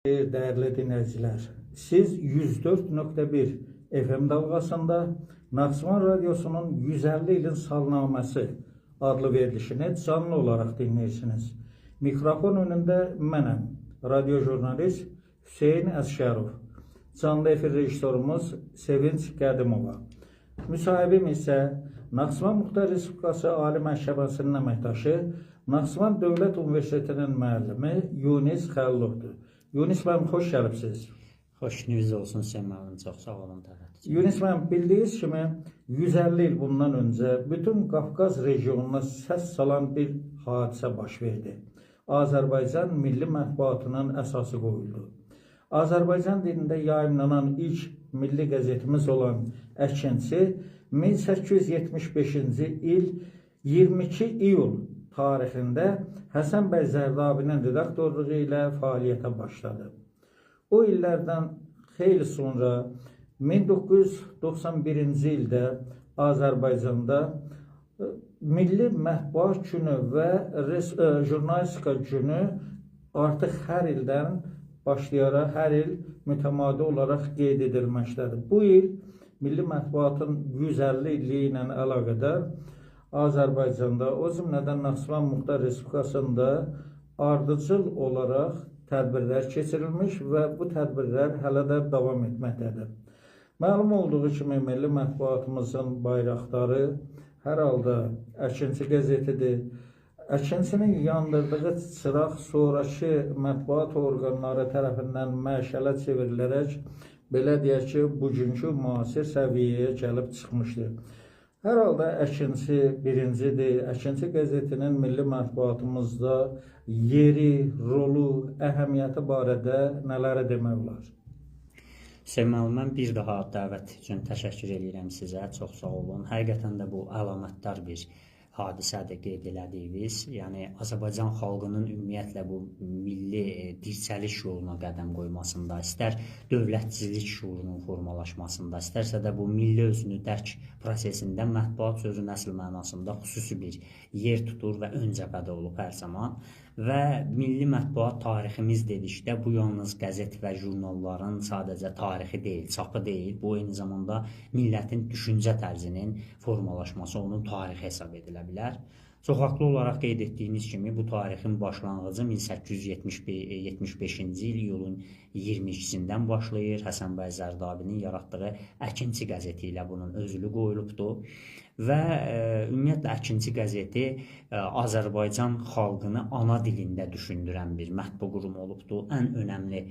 Dəyərli dinləyicilər, siz 104.1 FM dalgasında Naxçıvan Radyosu'nun 150 ilin salnaməsi adlı verilişini canlı olaraq dinləyirsiniz. Mikrofon önündə mənəm, radyo jurnalist Hüseyn Əsgərov, canlı efir rejissorumuz Sevinç Qədimova. Müsahibim isə Naxçıvan Muxtar Respublikası Ali Məhkəməsinin əməkdaşı, Naxçıvan Dövlət Universitetinin müəllimi Yunis Xəlilovdur. Yunis müəllim, xoş gəlibsiniz. Xoş gününüz olsun Hüseyn müəllim, çox sağ olun dəvət üçün. Yunis müəllim, bildiyiniz kimi 150 il bundan öncə bütün Qafqaz regionuna səs salan bir hadisə baş verdi. Azərbaycan milli mətbuatının əsası qoyuldu. Azərbaycan dilində yayımlanan ilk milli qəzetimiz olan Əkinçi 1875-ci il 22 iyul tarixində Həsən bəy Zərdabinin redaktorluğu ilə fəaliyyətə başladı. O illərdən xeyli sonra 1991-ci ildə Azərbaycanda Milli Mətbuat Günü və Jurnalistika Günü artıq hər ildən başlayaraq hər il mütəmadi olaraq qeyd edilməkdədir. Bu il Milli Mətbuatın 150 illiyi ilə əlaqədar Azərbaycanda, o cümlədən Naxçıvan Muxtar Respublikasında ardıcıl olaraq tədbirlər keçirilmiş və bu tədbirlər hələ də davam etməkdədir. Məlum olduğu kimi milli mətbuatımızın bayraqdarı hər halda Əkinçi qəzetidir. Əkinçinin yandırdığı çıraq sonrakı mətbuat orqanları tərəfindən məşələ çevrilərək, belə deyək ki, bugünkü müasir səviyyəyə gəlib çıxmışdır. Hər halda Əkinçi birincidir. Əkinçi qəzetinin milli mətbuatımızda yeri, rolu, əhəmiyyəti barədə nələrə demək olar? Hüseyn müəllim, mən bir daha dəvət üçün təşəkkür edirəm sizə. Çox sağ olun. Həqiqətən də bu əlamətdar bir hadisədir qeyd elədiyiniz. Yəni Azərbaycan xalqının ümumiyyətlə bu milli dirçəliş yoluna qədəm qoymasında, istər dövlətçilik şüurunun formalaşmasında, istərsə də bu milli özünü dərk prosesində mətbuat sözünün əsl mənasında xüsusi bir yer tutur və ön cəbhədə olub hər zaman. Və milli mətbuat tariximiz dedikdə bu yalnız qəzet və jurnalların sadəcə tarixi deyil, çapı deyil. Bu eyni zamanda millətin düşüncə tərzinin formalaşması, onun tarixi hesab edilə bilər. Çox haqlı olaraq qeyd etdiyiniz kimi bu tarixin başlanğıcı 1875-ci il iyulun 22-sindən başlayır. Həsən bəy Zərdabinin yaratdığı Əkinçi qəzeti ilə bunun özülü qoyulubdur. Və ümumiyyətlə Əkinçi qəzeti Azərbaycan xalqını ana dilində düşündürən bir mətbu qurumu olubdur. Ən önəmli